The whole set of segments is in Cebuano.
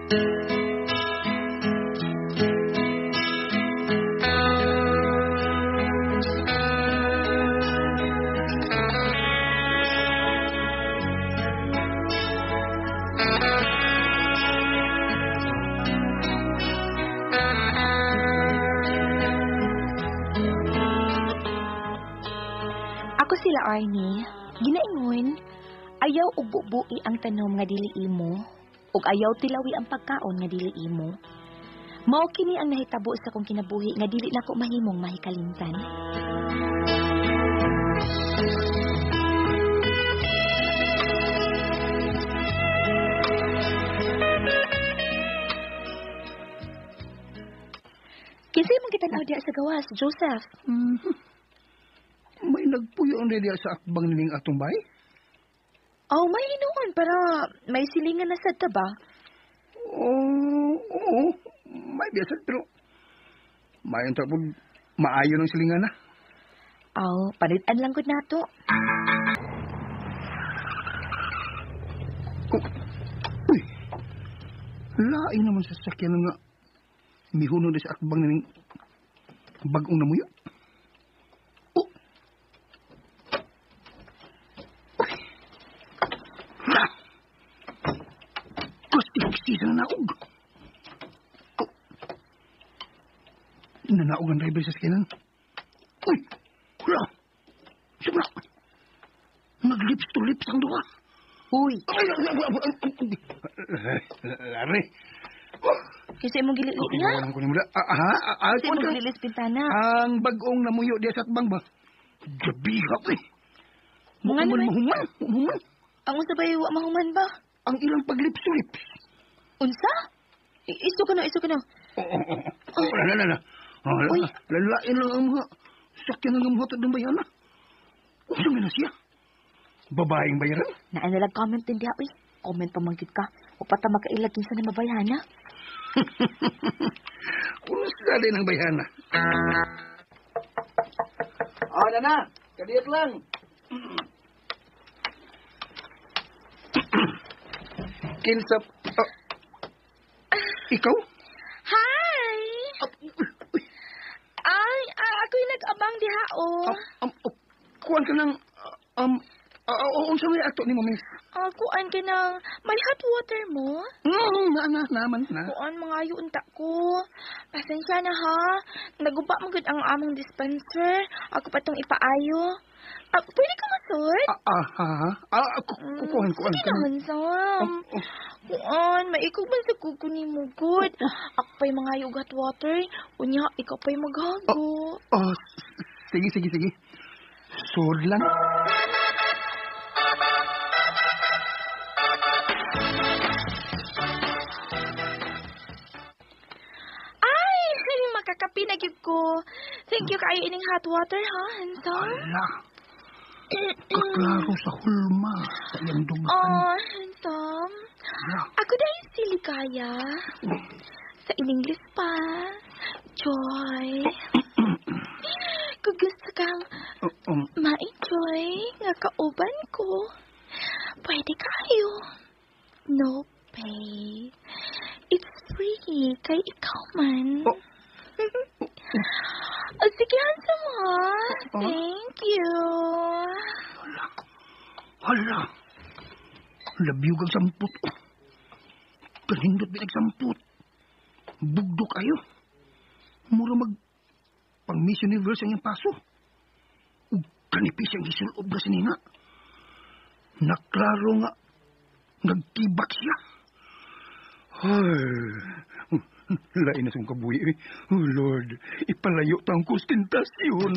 Ako sila Arnie, ginaingon, ayaw og bubui ang tanom nga dili imo, ug ayaw tilawi ang pagkaon nga dili imo. Mao kini ang nahitabo sa akong kinabuhi nga dili nako mahimong mahikalimtan. Kinsa imong gitan-aw diha sa gawas, Joseph? May nagpuyo ang diya sa akbang nining atong bay? Oh, may hinuon para may silingan na sad ta ba? Oo, oo. May biyasad pero mayon ta po maayo ng silingan na. Aw, palit-an lang gud nato. Oh. Uy, lain naman sa sasakyan nga mihunod na sa akbang nining bagong namuyo. Oh. Uy. La! Kustiksi sa nanaog. Oh. Nanaog ang driver sa sakyanan. Uy! Hala! Sobra! Nag-lips to lips ang duha. Uy, Ay, ay, ay, ay, ay, ay, Lari. kinsa imong gililit niya? Iwanan ko ni mula. Ah, ah, ah, ah, Kinsa imong gililis bintana? Ang bagong namuyo diya sa atbang ba? Gabi ka eh. Mga Mukhang naman. mahuman, mahuman. Ang unsa ba wa mahuman ba? Ang ilang pag-lips to lips. Unsa? Iso ka na, iso ka na. Oo, oo, oo. Wala, wala, wala. Uy. Lalain lang ang mga sakyan ng mga ng bayana. Unsa man na siya? Babaeng bayaran? Naa na lang comment din diha, uy. Comment pa man gyud ka. O pata makailag kinsa na mabayana. Unsa din ang bayana? Oh, nana, kadiyot lang. Kinsa... ikaw? Hi! Uy, Ay, ako'y nag-abang diha, oh. Kuan ka ng... Unsa may ato ni mo, miss? Kuan ka ng may hot water mo? Na, na, naman, na. Kuan, mga unta ko. Pasensya na, ha? Naguba mo gud ang among dispenser. Ako pa tong ipaayo. Pwede ka masod? Ha? Kukuhan, kuan. Sige na, handsome. Kuan, maikog man sa kuko ni mo, good. Ako pa'y mga hot water. Unya, ikaw pa'y maghago. Oh, sige, sige, sige. Sod lang. Ay, makakapi na gyud ko. Thank you kaayo ining hot water, ha, handsome? Ala, kaklaro sa hulma sa iyang dumahan. Oh, handsome. Ala. Ako dahil si Ligaya. Sa in-English pa. Joy. Kung gusto kang ma-enjoy nga kauban ko, pwede kayo. No pay. It's free kay ikaw man. Oh. Oh, sige, handsome ha. Oh. Thank you. Hala. Hala. Labyog ang samput. Kanindot binag samput. Bugdok ayo. Mura mag pang Miss Universe ang iyang paso. Ug kanipis ang gisulob na sinina. Naklaro nga nagtibak siya. Ay, lain na siyang kabuhi. Eh. Oh Lord, ipalayo tang kustentasyon.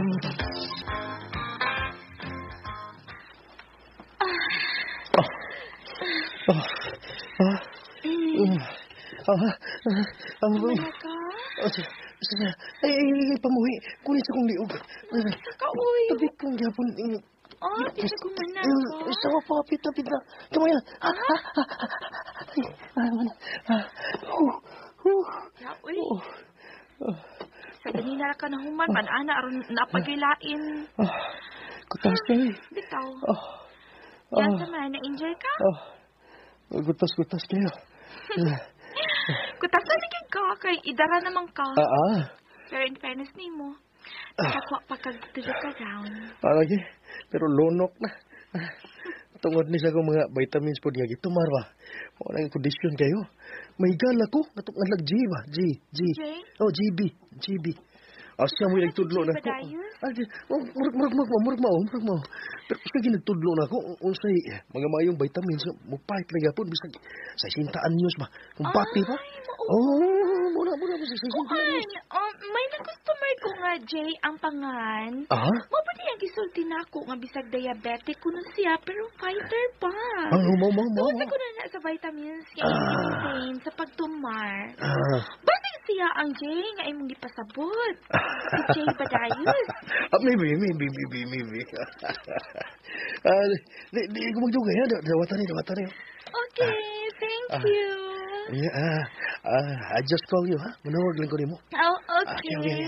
Wala ka? Ay, ay, ay, pamuhi. Kunin sa kong liog. Ka, uy. Tabi kong gyapon. Oh, di sa kumana ko. Sa ko, papit, tapit na. Kamay na. Ay, ay, man. Huh, huh. Ya, uy. Sa ganina ka na human, panana, aron napagilain. Kutas ka eh. Bitaw. Oh. Yan sa man, na-enjoy ka? Oh. Gutas-gutas kayo. ka kay idara naman ka. Ah. Pero in fairness nimo, nakakuha pa kag tulo ka round. Lagi, pero lunok na. Tungod ni sa akong mga vitamins po nga gitumar ba. Mao na ang kondisyon kayo. May gala ko katong alag G ba? G, G. J? Oh, GB, GB. Asya mo nagtudlo na ko. Ba, Dayos? Ah, murag mao. Pero siya ginagtudlo na ko unsay mga maayong vitamins mo fight lang gyapon bisag sa 60 anyos ba. Kung bati pa. Ay, mao. Oh, muna sa 60 anyos. Kuan, may na-customer ko nga, Jay, ang pangan. Ah? Mao ba niya gisulti na ako nga bisag diabetic kuno siya pero fighter pa. Ah, mao. Tungod sa kuno na sa vitamins nga i-maintain sa pagtumar. Ah. Basig siya ang Jay nga imong gipasabot. Si Jay Badayos. Ah, maybe. Ah, di ko magdugay ha. Dawatan ni. Okay, thank you. Yeah, I just call you ha. Manawag lang ko nimo. Oh, okay. Okay.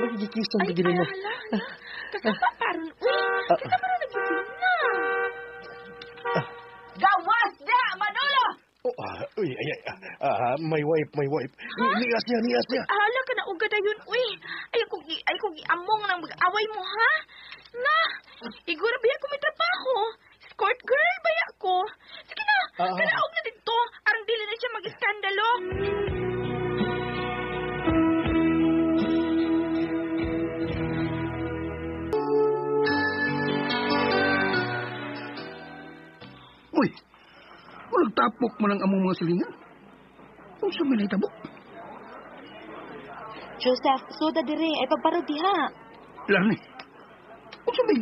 Magkikisan Ay, ka gini mo. ala, ala. Kasama pa ron. Uy, kasama ron nagising na. Gawas da, Manolo! Oh, uy, ay, my wife. Nias niya. Ala ka na uga dayon, uy. Ay kong iamong nang mag-away mo, ha? Na, igura ba ko may trabaho? Escort girl ba ko? Sige na, kalaog na dito. Arang dili na siya mag-iskandalo. Uy, nagtapok mo lang among mga silingan. Unsa may nahitabo? Joseph, soda dire ay pagbarod diha. Larne, unsa may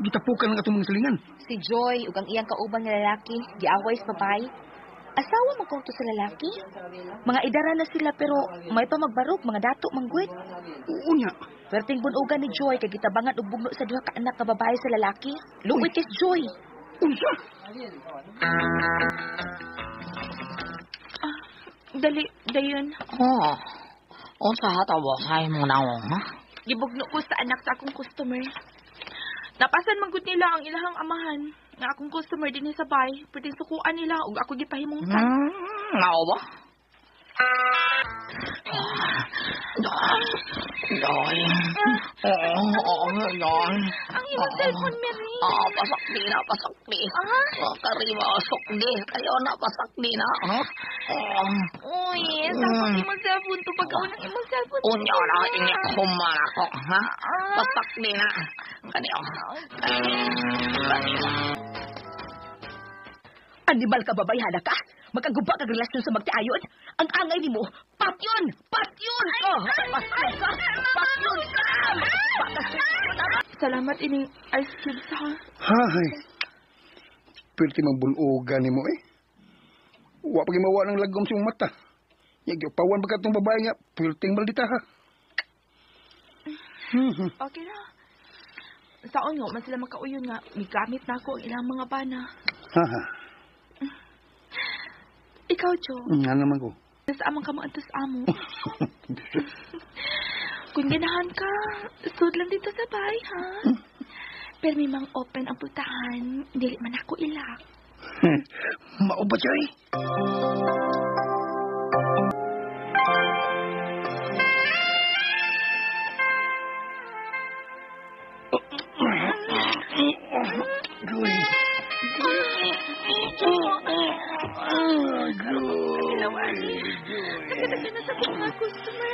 gitapukan ang atong mga silingan? Si Joy ug ang iyang kauban nga lalaki giaway sa babae. Asawa man kuno sa lalaki. Mga idara na sila pero may pa magbarog mga dato manggwit. Oo niya. Perting bunugan ni Joy kay gitabangan og bugno sa duha ka anak nga babae sa lalaki. Luoy kay Joy. Unsa? Dali, dayon. Oh. Unsa hataw hay mo naong, ha? Gibugno ko sa anak sa akong customer. Napasan man gud nila ang ilahang amahan nga akong customer dinhi sa bay. Pwede sukuan nila ug ako gipahimungtan. Mao ba? Doy. Oo, doy. Ang imong cellphone, Mary. Ah, pasakdi na, pasakdi. Ah? Kariba, sukdi. Kayo na, pasakdi na. Uy, sakto imong cellphone to. Pag-aon ang imong cellphone. Unya na, inya human ako, ha? Pasakdi na. Kani, oh. Kani. Animal ka, babayhana ka? Magkaguba kag relasyon sa magtiayon? Ang angay nimo, patyon! Patyon! Oh, patyon ka! Patyon ka! Salamat ining ice cubes, ha? Hay. Pwede mabulugan nimo eh. Wa pa gimawa ng lagom sa imong mata. Yagyupawan ba katong babae nga, pwede maldita ha. Okay na. Saon nga, man sila makauyon nga, migamit na ako ang ilang mga bana. Ha ha. Ikaw, Joe. Nga naman ko. Nasa amang ka mo antos amo. Kung ganahan ka, sud lang dito sa bahay, ha? Pero may mang open ang putahan, dili man ako ilak. Mao ba, Joy? Joy. Nagkataga na sa mga customer.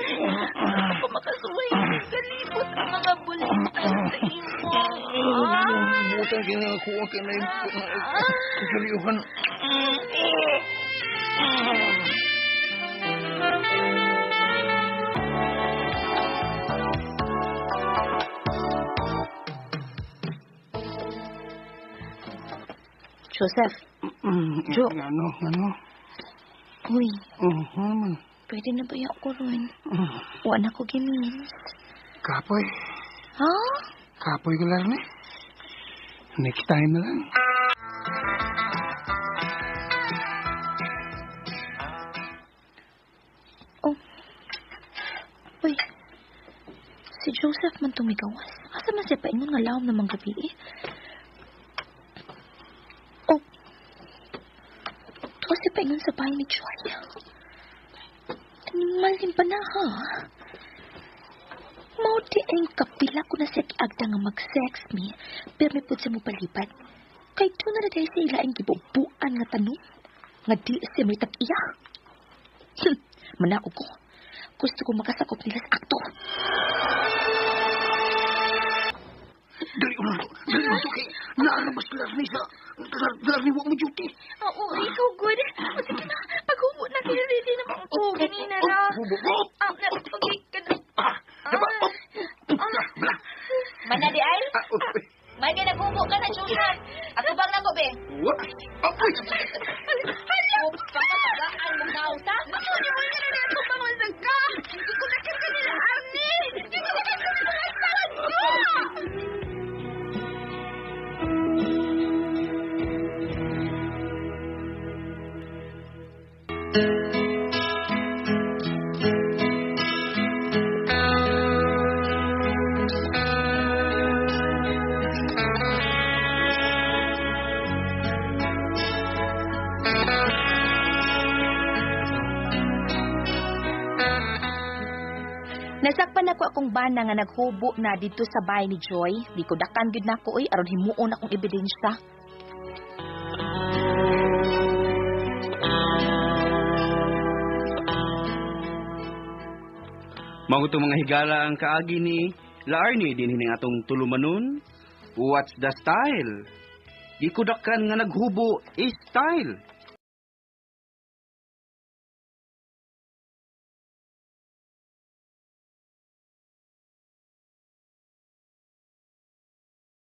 Ako makasuway. Galibot ang mga bulitan sa imo. Butang kinakuha ka na yung kasaliyuhan. Joseph. Jo. Ano? Uy. Man. Pwede na ba ako ron? Wala ko gimins. Kapoy. Ha? Kapoy ko lang eh. Next time na lang. Oh. Uy. Si Joseph man tumigawas. Asa man siya paingon nga lawom namang gabi eh? Oh. siya paingon sa bahay ni Joy. Animal ni ba na, ha? Mao di ang kapila ko na siya kiagda nga mag-sex me, pero may pud siya mo palipad. Kay doon na dahil sa ila ang gibubuan nga tanong, nga di siya may tag-iya. Manaog ko. Gusto ko makasakop nila sa akto. Dali ulo, dali ulo kay naarabas ni sa Larny wa mo duty. Oo, ikaw good. O sige na, paghubo na kayo ready na ko. Ganina na. Hubo ko. Ah, okay, kana. Ah, diba? Oh, ah, bala. Mana di ay? Ah, oh, eh. May nga naghubo ka na, Juhan. Ato bang na ko, be? Wa. Ah, uy. Hala! Pagkapagaan mong kausa? Ako ni mo na rin ako pangusag ka. Hindi ko na ka nila, Arnie. Hindi ko na ka nila asahan ko. Nasakpan ako akong bana nga naghubo na dito sa bahay ni Joy. Di ko dakan gyud nako oy aron himuon akong ebidensya. Mao mga higala ang kaagi ni Laarni din hining atong tulumanon. What's the style? Gikudakan nga naghubo is style.